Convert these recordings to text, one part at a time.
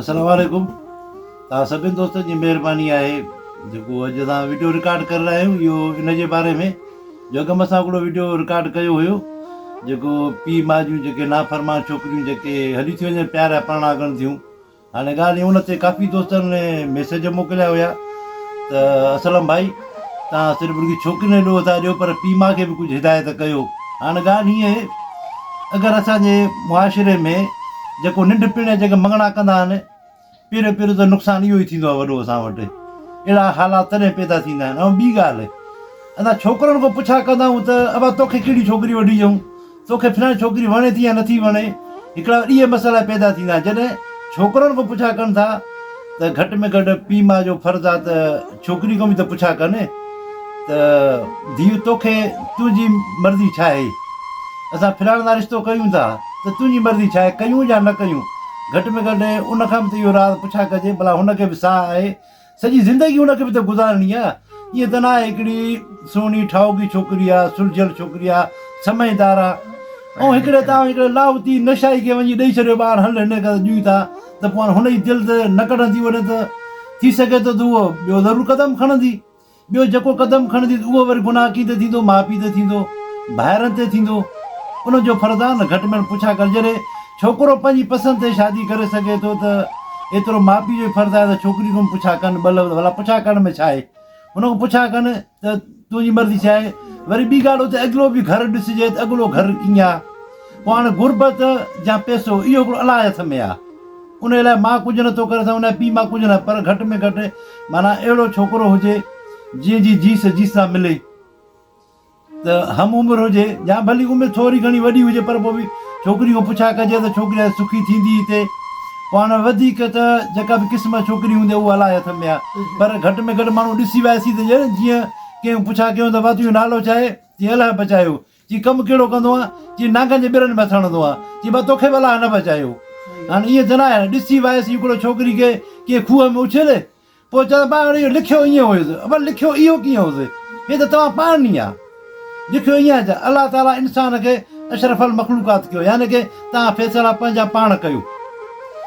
السلام عليڪم توهان سڀني دوستن جي مهرباني آهي جيڪو اڄ اسان ويڊيو رڪارڊ ڪري رهيا آهيون اهو ان جي باري ۾ جو اڳ ۾ اسان هڪڙو ويڊيو رڪارڊ ڪيو هيو جيڪو پيء ماء جون جيڪي نافرمان ڇوڪريون جيڪي هلي ٿيون وڃن پيار جا پرڻا ڪن ٿيون هاڻي ڳالهه ان تي ڪافي دوستن ميسيج موڪليا هيا ته اسلم ڀائي توهان صرف رڳي ڇوڪرين کي ڏوهه ٿا ڏيو پر پيء ماء کي به ڪجهه هدايت ڪيو. هاڻي ڳالهه هيئن آهي اگر اسان جي معاشري ۾ جيڪو ننڍپڻ جا جيڪي مڱڻا ڪندا آهن پهريون پهريون ته نقصان اهو ئي ٿيندو آهي وڏو اسان وٽ اهڙا حالات تڏهن پيدا ٿيندا آهن ۽ ٻي ڳالهه اسان ڇوڪرن کان پڇا ڪندا آهيون ته ابا توکي ڪهڙي ڇوڪري وٺي ڏيون توکي فلاڻي ڇوڪري وڻي ٿي يا نٿي وڻي؟ هڪڙا اهي مسئلا پيدا ٿيندا آهن. جڏهن ڇوڪرن کان پڇا ڪن ٿا ته گهٽ ۾ گهٽ پيء ماء جو فرض آهي ته ڇوڪري کان به ته پڇا ڪن ته ڌيء توکي تنهنجي مرضي ڇا آهي؟ اسان فلاڻي سان رشتو ڪيون ٿا ته تنهنجي مرضي ڇا آهي ڪيون يا نه ڪيون؟ گهٽ ۾ گهٽ ان کان به ته اهو راز پڇا ڪجي ڀلا هن کي به ساهه آهي سڄي زندگي هن کي به ته گذارڻي آ. ائين ته ناهي هڪڙي سهڻي ٺاهوڪي ڇوڪري آ، سلجهيل ڇوڪري آ، سمجهدار آ ۽ هڪڙي تان هڪڙي لاهوتي نشائي کي وڃي ڏئي ڇڏيو ٻار هل هن کي ڏيون ٿا ته پوء هاڻي هن جي دل ته نه ڪڍندي وڃي ته ٿي سگهي ٿو ته هوء ٻيو ضرور قدم کڻندي. ٻيو جيڪو قدم کڻندي ته اهو وري گناهه ڪنهن تي ٿيندو؟ ماء پيء تي ٿيندو، ڀائرن تي ٿيندو. انهن جو فرض آهي نه گهٽ ۾ گهٽ پڇا ڪر. جڏهن ڇوڪرو پنهنجي پسند تي شادي ڪري سگهي ٿو ته ايترو ماء پيء جو به فرض آهي ته ڇوڪري کان به پڇا ڪن ٻه لفظ ڀلا پڇا ڪرڻ ۾ ڇا آهي؟ هن کان پڇا ڪن ته تنهنجي مرضي ڇا آهي؟ وري ٻي ڳالهه اتي اڳلو به گهر ڏسجي ته اڳلو گهر ڪيئن آهي؟ پوء هاڻي غربت يا پئسو اهو هڪڙو الله جي هٿ ۾ آهي. انهيء لاء مان ڪجهه نه ٿو ڪري سگهان، ان لاء پيء مان ڪجهه نه، پر گهٽ ۾ گهٽ معنيٰ اهڙو ڇوڪرو هجي، جنهن جي جيس جيس سان ملي ته هم عمر هجي، يا ڀلي عمر ٿوري گهڻي وڏي هجي، پر پوء به ڇوڪري کان پڇا ڪجي ته ڇوڪري آء سکي ٿيندي هتي؟ پوء هاڻي وڌيڪ ته جيڪا به قسمت ڇوڪري هوندي اها الله جي هٿ ۾ آهي، پر گهٽ ۾ گهٽ ماڻهو ڏسي وائسي ته ڏئي نه، جيئن ڪنهن پڇا ڪيون ته ڀاء تنهنجو نالو ڇا آهي؟ چي الله بچايو. چي ڪم ڪهڙو ڪندو آن؟ چي نانگن جي ٻرن ۾ هٿ هڻندو آن. چي ڀا توکي به الله نه بچايو. هاڻي ائين ته ناهي ڏسي وائسي هڪڙو ڇوڪري کي ڪنهن کوهه ۾ اڇلي پوء چوندو پاڻ اهو لکيو ائين هيس. ابا لکيو اهو ڪيئن هوس؟ هي ته توهان پاڻ ني آ. لکيو ائين آهي ته الله تعاليٰ انسان کي اشرف المخلوقات ڪيو يعني ڪي توهان فيصلا پنهنجا پاڻ ڪيو.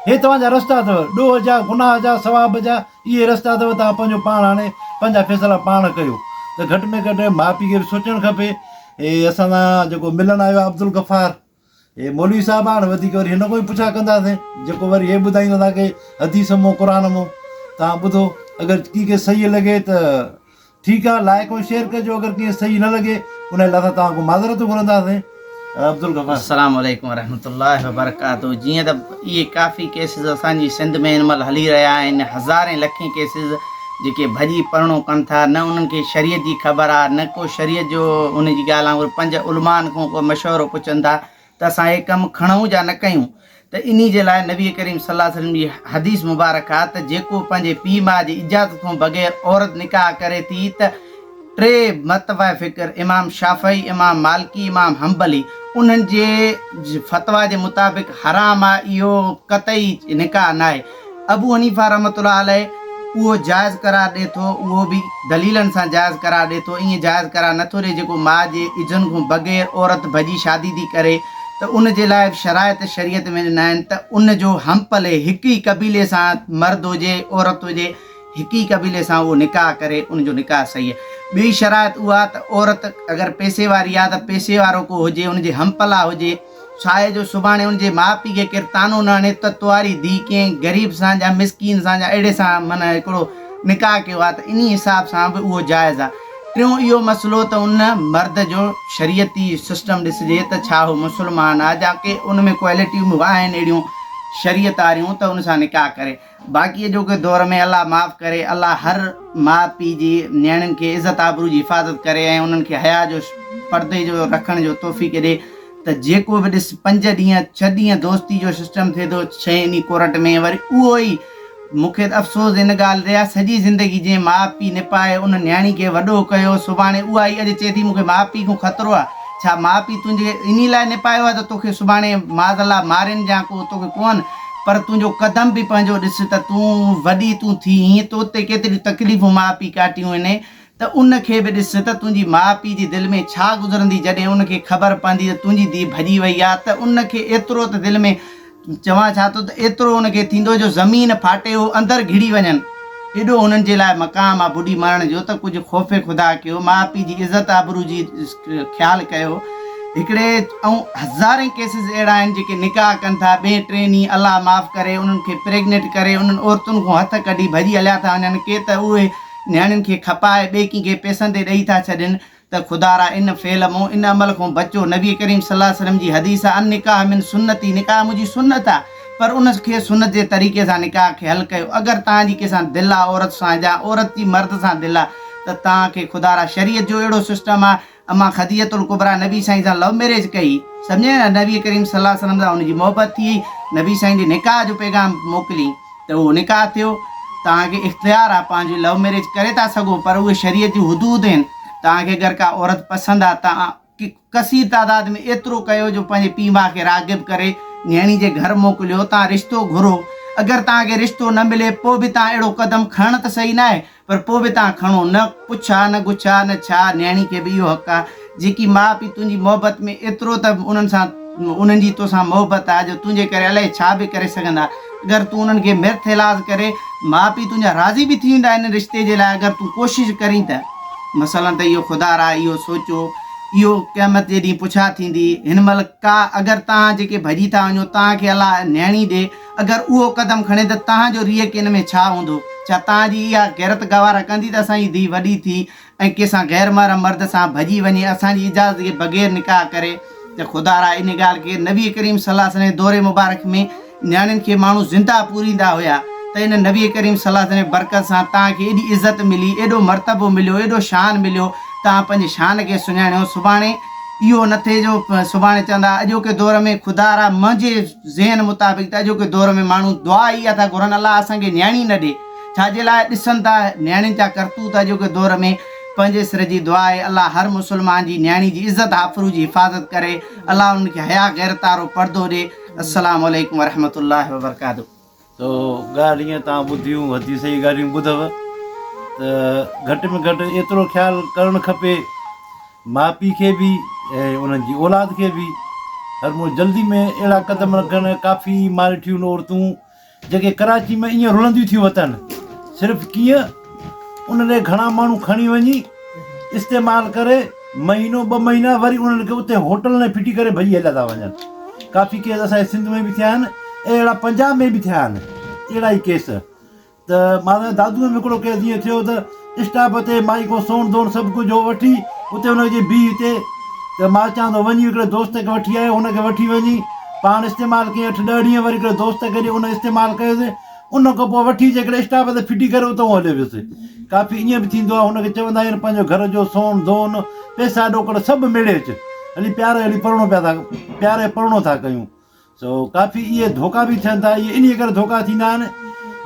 هي توهان جا رستا اٿو ڏوهه جا، گناهه جا، ثواب جا، اهي رستا اٿو توهان پنهنجو پاڻ هاڻي پنهنجا فيصلا پاڻ ڪيو ته گهٽ ۾ گهٽ ماء پيء کي به سوچڻ کپي هي اسان سان جيڪو ملڻ آيو آهي عبدالغفار هي مولوي صاحب هاڻي وڌيڪ وري هن کان ئي پڇا ڪنداسين جيڪو وري هي ٻڌائيندو توهان کي حديث مون قرآن مون توهان ٻڌو اگر ڪنهن کي صحيح لڳي ته ٺيڪ آ لائيڪ ۽ شيئر ڪجو اگر ڪيئن صحيح نه لڳي ان لاء اسان توهان کان معذرت گهرنداسين عبدالغفار. السلام عليڪم ورحمة الله وبرڪاته جيئن ته اهي ڪافي ڪيسز اسان جي سنڌ ۾ هن مهل هلي رهيا آهن هزارين لکين ڪيسز جيڪي ڀڄي پرڻو ڪن ٿا نه انهن کي شريعت جي خبر آ نه ڪو شريعت جو ان جي ڳالهه آ اهي پنج علمائن کان ڪو مشورو پڇن ٿا ته اسان هي ڪم کڻون يا نه ڪيون ته انهي جي لاء نبي ڪريم صلي الله عليه وسلم جي حديث مبارڪ آ ته جيڪو پنهنجي پيء ماء جي اجازت کان بغير عورت نڪاح ڪري ٿي ته ٽي مڪتبه فڪر امام شافعي، امام مالڪي، امام حنبلي انهن جي فتويٰ جي مطابق حرام آ اهو قطعي نڪاح ناهي. ابو حنيفه رحمة الله عليه اهو جائز قرار ڏي ٿو اهو به دليلن سان جائز قرار ڏي ٿو ائين جائز قرار نٿو ڏي جيڪو ماء جي اذن کان بغير عورت ڀڄي شادي ٿي ڪري ته ان جي لاء به شرائط شريعت ۾ ڏنا آهن ته ان جو هم پلي هڪ ئي قبيلي سان مرد هجي عورت هجي هڪ ئي قبيلي سان اهو نڪاح ڪري ان جو نڪاح صحيح آهي ٻي شرائط اها ته عورت اگر پئسي واري آهي ته پئسي وارو ڪو هجي ان جي هم پلا هجي ڇاهي جو سڀاڻي ان جي ماء پيء کي ڪير طعنو نه هڻي ته تواري ڌيء ڪنهن غريب سان يا مسڪين سان يا اهڙي سان معنيٰ هڪڙو نڪاح ڪيو آهي ته انهي حساب سان به اهو جائز آهي. ٽيون اهو مسئلو ته ان مرد جو شريعتي سسٽم ڏسجي ته ڇا هو مسلمان آهي جا ڪي ان ۾ ڪوالٽيون به آهن اهڙيون شريعت واريون ته ان سان نڪاح ڪري. باقي اڄوڪي دور ۾ الله معاف ڪري الله هر ماء پيء جي نياڻين کي عزت آبرو جي حفاظت ڪري ۽ انهن کي حياء جو پردي جو رکڻ جو توفيق ڏي ته جيڪو به ڏس پنج ڏينهن ڇهه ڏينهن دوستي جو سسٽم ٿئي ٿو ڇهين ڏينهن ڪورٽ ۾ وري اهو ئي مون کي ته افسوس ان ڳالهه تي آهي سڄي زندگي جنهن ماء پيء نپائي ان نياڻي کي وڏو ڪيو سڀاڻي اها ئي اڄ چئي ٿي مون کي ماء پيء کان خطرو آهي ڇا ماء پيء تنهنجي انهي لاء نپايو آهي ته توکي سڀاڻي معاذ الله مارين يا ڪو توکي ڪوهن پر تنهنجو قدم به پنهنجو ڏس ته تون وڏي تون ٿي هين تو تي ڪيتريون تڪليفون ماء پيء ڪاٽيون هن ته ان کي به ڏس ته تنهنجي ماء پيء جي دل ۾ ڇا گذرندي جڏهن ان کي خبر پوندي ته تنهنجي ڌيء ڀڄي وئي آهي ته ان کي ايترو ته دل ۾ چوان ڇا ٿو ته ايترو ان کي ٿيندو جو زمين ڦاٽي هو اندر گهڙي وڃن. ايڏو هنن جي لاء مقام آ ٻڏي مرڻ جو ته ڪجهه خوف خدا ڪيو، ماء پيء جي عزت آبرو جي خيال ڪيو. هڪڙي ۽ هزارين ڪيسز اهڙا آهن جيڪي نڪاح ڪن ٿا ٻئين ٽئين ڏينهن الله معاف ڪري انهن کي پريگنيٽ ڪري انهن عورتن کان هٿ ڪڍي ڀڄي هليا ٿا وڃن ڪي ته اهي نياڻين کي کپائي ٻئي ڪنهن کي پئسن تي ڏئي ٿا ڇڏين ته خدارا ان فعل مون، ان عمل کون بچو، نبي ڪريم صلي الله عليه وسلم جي حديث آ، النڪاح من سنتي، نڪاح منهنجي سنت آ، پر ان کي سنت جي طريقي سان نڪاح کي حل ڪيو، اگر توهان جي ڪنهن سان دل آ عورت سان يا عورت جي مرد سان دل آ ته توهان کي خدارا شريعت جو اهڙو سسٽم آ، اما خديجة الڪبريٰ نبي سائين سان لو ميريج ڪئي، سمجهين نه، نبي ڪريم صلي الله عليه وسلم سان ان جي محبت ٿي وئي، نبي سائين ڏي نڪاح جو پيغام موڪلين. ته اهو نڪاح ٿيو، توهان کي اختيار آهي پنهنجي لو ميريج ڪري ٿا سگهو پر اهي شريعت جون حدود آهن، توهان کي اگر ڪا عورت پسند آهي توهان ڪثير تعداد ۾ ايترو ڪيو جو پنهنجي پيء ماء کي راغب ڪري نياڻي جي گهر موڪليو، توهان رشتو گهرو اگر توهان کي رشتو نه ملي پوء به توهان اهڙو قدم کڻڻ ته صحيح ناهي پر پوء به تان کڻو نه پڇا نه گڇا نه ڇا نياڻي کي به اهو حق آ جيڪي ماء پيء تنهنجي محبت ۾ ايترو ته انهن سان انهن جي توسان محبت آ جو تنهنجي ڪري الائي ڇا به ڪري سگهندا اگر تون انهن کي مرٿ ايلاز ڪري ماء پيء تنهنجا راضي به ٿي ويندا ان رشتي جي لاء اگر تون ڪوشش ڪرين ته مثلا ته اهو خدا را اهو سوچو اهو قيامت جي ڏينهن پڇا ٿيندي هن مهل ڪا اگر تان جيڪي ڀڄي ٿا وڃو تان کي الله نياڻي ڏي اگر اهو قدم کڻي ته توهان جو ريئڪ ان ۾ ڇا هوندو؟ ڇا توهان جي اها غيرت گوارا ڪندي ته اسان جي ڌيء وڏي ٿي ۽ ڪنهن سان غير محرم مرد سان ڀڄي وڃي اسان جي اجازت کي بغير نڪاح ڪري ته خدارا ان ڳالهه کي نبي ڪريم صلي الله عليه وسلم جي دور مبارڪ ۾ نياڻين کي ماڻهو زنده پوريندا هيا ته ان نبي ڪريم صلي الله عليه وسلم جي برڪت سان توهان کي ايڏي عزت ملي ايڏو مرتبو مليو ايڏو شان مليو توهان پنهنجي شان کي سڃاڻيو سڀاڻي اهو نه ٿئي جو سڀاڻي چوندا اڄوڪي دور ۾ خدارا منهنجي ذهن مطابق ته اڄوڪي دور ۾ ماڻهو دعا اها ٿا گهرن الله اسان کي نياڻي نه ڏي ڇا جي لاء ڏسن ٿا نياڻين جا ڪرتوت اڄوڪي دور ۾ پنهنجي سر جي دعا آهي الله هر مسلمان جي نياڻي جي عزت آفرو جي حفاظت ڪري الله انهن کي حيا غيرت وارو پردو ڏي السلام عليڪم ورحمة الله وبرڪاته. سو ڳالهه ائين توهان ٻڌيون حديث جي ڳالهيون ٻڌو ته گهٽ ۾ گهٽ ايترو خيال ڪرڻ کپي ماء پيء کي به ۽ انهن جي اولاد کي به هر مون جلدي ۾ اهڙا قدم رکن ڪافي مان ڏٺيون عورتون جيڪي ڪراچي ۾ ائين رلنديون ٿيون وتن صرف ڪيئن ان ڏي گهڻا ماڻهو کڻي وڃي استعمال ڪري مهينو ٻه مهينا وري انهن کي اتي هوٽل ۾ ڦٽي ڪري ڀڄي هليا ٿا وڃن ڪافي ڪيس اسان جي سنڌ ۾ به ٿيا آهن ۽ اهڙا پنجاب ۾ به ٿيا آهن اهڙا ئي ڪيس ته مان دادو ۾ هڪڙو ڪيس ائين ٿيو ته اسٽاپ تي مائي کان سون دون سڀ ڪجهه هو وٺي اتي هن جي بيهه هتي ته مان چوان ٿو وڃي هڪڙي دوست کي وٺي آيو هن کي وٺي وڃي پاڻ استعمال ڪيائين اٺ ڏهه ڏينهن وري هڪڙي دوست کي ڏي ان استعمال ڪيوس ان کان پوء وٺي جيڪڏهن اسٽاپ تي ڦٽي ڪري اتان هليو ويس. ڪافي ائين به ٿيندو آهي، هن کي چوندا آهن پنهنجو گهر جو سون دون، پئسا ڏوڪڙ سڀ ميڙي اچ، هلي پيار هلي پرڻو پيا ٿا پيار ۽ پرڻو ٿا ڪيون. سو ڪافي اهي ڌوڪا به ٿين ٿا، اهي انهيء ڪري ڌوڪا ٿيندا آهن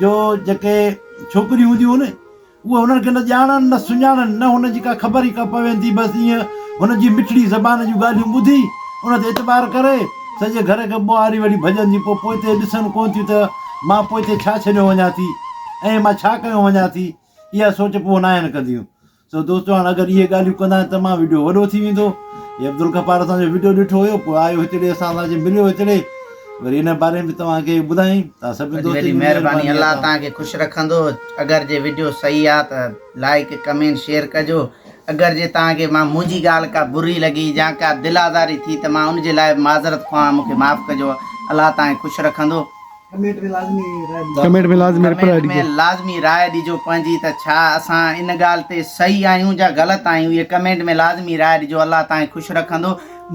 جو جيڪي ڇوڪريون هونديون آهن، اهي هنن کي نه ڄاڻن نه سڃاڻن، نه هن جي ڪا خبر ئي ڪا پوين ٿي، بس ائين هن جي مٺڙي زبان جون ڳالهيون ٻڌي، ان تي اعتبار ڪري، سڄي گهر کي ٻوهاري وڙهي ڀڄن ٿيون، پوء پوئتي ڏسن ڪونه ٿيون ته مان پوئتي ڇا ڇڏيو وڃان ٿي ۽ مان ڇا ڪيو وڃان ٿي، اها سوچ پوء ناهن ڪنديون. سو دوستو هاڻ اگر اهي ڳالهيون ڪندا ته تمام وڊيو وڏو ٿي ويندو. هي عبدالغفار اسان جو وڊيو ڏٺو هيو پوء آيو هتڙي اسان سان اچي مليو هتڙي وري ان باري ۾ توهان کي ٻڌايائين توهان سڀني وڏي دوستن وڏي جي مهرباني مهرباني الله آهي توهان کي خوش رکندو اگر جي وڊيو صحيح آ ته لائيڪ ڪمينٽ شيئر ڪجو اگر جي توهان کي مان منهنجي ڳالهه ڪا بري لڳي يا ڪا دل آزاري ٿي ته مان ان جي لاء معذرت خواهان مون کي معاف ڪجو الله توهان کي خوش رکندو. ڪمينٽ ۾ لازمي راء ڏجو. ڪمينٽ ۾ لازمي رپلائي ڪمينٽ ۾ ڏجو. لازمي راء ڏجو پنهنجي ته ڇا اسان ان ڳالهه تي صحيح آهيون جا غلط آهيون اهي ڪمينٽ ۾ لازمي راء ڏجو الله توهان کي خوش رکندو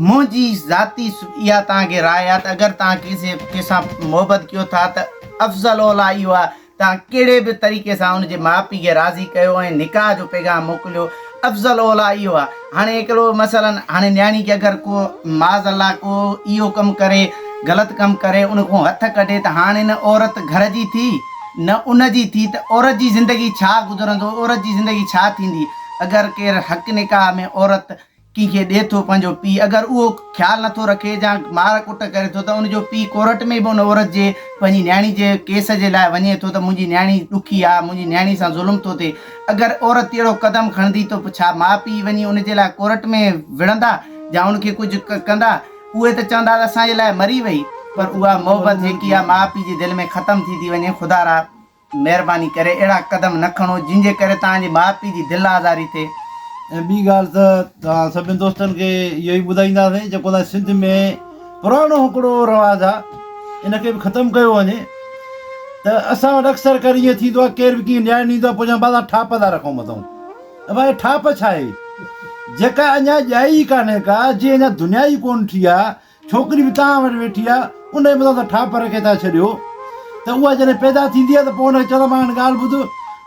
منهنجي ذاتي اها توهان کي راء آهي ته اگر توهان ڪنهن سان محبت ڪيو ٿا ته افضل اولا اهو آهي توهان ڪهڙي به طريقي سان ان جي ماء پيء کي راضي ڪيو ۽ نڪاح جو پيغام موڪليو افضل اولا اهو آهي هاڻي هڪڙو مثلا هاڻي نياڻي کي اگر ڪو معاذ الله ڪو اهو ڪم ڪري غلط ڪم ڪري ان کان هٿ ڪڍي ته هاڻي نه عورت گهر جي ٿي نه ان جي ٿي ته عورت جي زندگي ڇا گذرندو عورت جي زندگي ڇا ٿيندي اگر ڪير حق نڪاح ۾ عورت ڪنهن کي ڏي ٿو پنهنجو پيء اگر اهو خيال نٿو رکي يا مار ڪٽ ڪري ٿو ته ان جو پيء ڪورٽ ۾ به ان عورت جي پنهنجي نياڻي جي ڪيس جي لاء وڃي ٿو ته منهنجي نياڻي ڏکي آ منهنجي نياڻي سان ظلم ٿو ٿئي اگر عورت اهڙو قدم کڻندي ته ڇا ماء پيء وڃي ان جي لاء ڪورٽ ۾ وڙهندا يا ان کي ڪجهه ڪندا اهي ته چوندا ته اسان جي لاء مري وئي. پر اها محبت جيڪي آ ماء پيء جي دل ۾ ختم ٿي ٿي وڃي خدا را مهرباني ڪري اهڙا قدم نه کڻو جن جي ڪري توهان جي ماء پيء جي دل آزاري ٿئي. ۽ ٻي ڳالهه ته توهان سڀني دوستن کي اهو ئي ٻڌائينداسين جيڪو اسان سنڌ ۾ پراڻو هڪڙو رواج آ ان کي به ختم ڪيو وڃي ته اسان وٽ اڪثر ڪري ائين ٿيندو آ ڪير به ڪيئن نياڻي ڏيندو آ پوء چون بابا ٺاپ ٿا رکون مٿئون ابا هي ٺاپ ڇا آهي جيڪا اڃا ڄائي ئي ڪانهي ڪا جي اڃا دنيا ئي ڪونه ٺھي آ ڇوڪري به توهان وٽ ويٺي آ، ان جي مٿان ته ٺاپر رکي ٿا ڇڏيو ته اها جڏهن پيدا ٿيندي آ ته پوء ان کي چوندا مان هاڻي ڳالهه ٻڌ،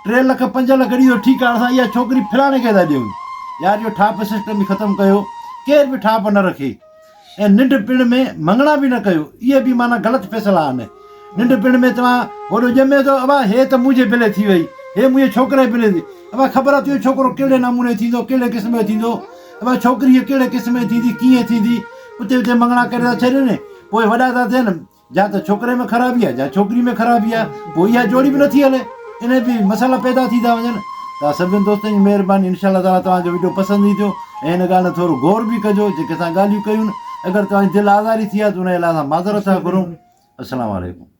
ٽي لک پنج لک ڏيندو ٺيڪ آ اسان اها ڇوڪري فلاڻي کي ٿا ڏيون. يار اهو ٺاپ سسٽم ئي ختم ڪيو، ڪير به ٺاپ نه رکي ۽ ننڍ پڻ ۾ مڱڻا به نه ڪيو، اهي به معنيٰ غلط فيصلا آهن. ننڍ پڻ ۾ توهان هوڏو ڄمي ٿو ابا هي ته منهنجي بلي ٿي وئي، هي منهنجي ڇوڪري بلي ٿي، ابا خبر آ تنهنجو ڇوڪرو ڪهڙي نموني ٿيندو، ڪهڙي قسم جو ٿيندو، ابا ڇوڪري هيء ڪهڙي قسم جي ٿيندي، ڪيئن ٿيندي، اتي اتي مڱڻا ڪري ٿا ڇڏين، پوء وڏا ٿا ٿين، جا ته ڇوڪري ۾ خرابي آ، جا ڇوڪري ۾ خرابي آ، پوء اها جوڙي به نٿي هلي، انهي به مسئلا پيدا ٿي ٿا وڃن. توهان سڀني دوستن جي مهرباني انشاء الله تعالي توهان جو وڊيو پسند ايندو ۽ هن ڳالهه تي ٿورو غور به ڪجو جيڪي اسان ڳالهيون ڪيون اگر توهان جي دل آزاري ٿي آ ته انهي لاء اسان معذرت ٿا گهرون. السلام عليڪم.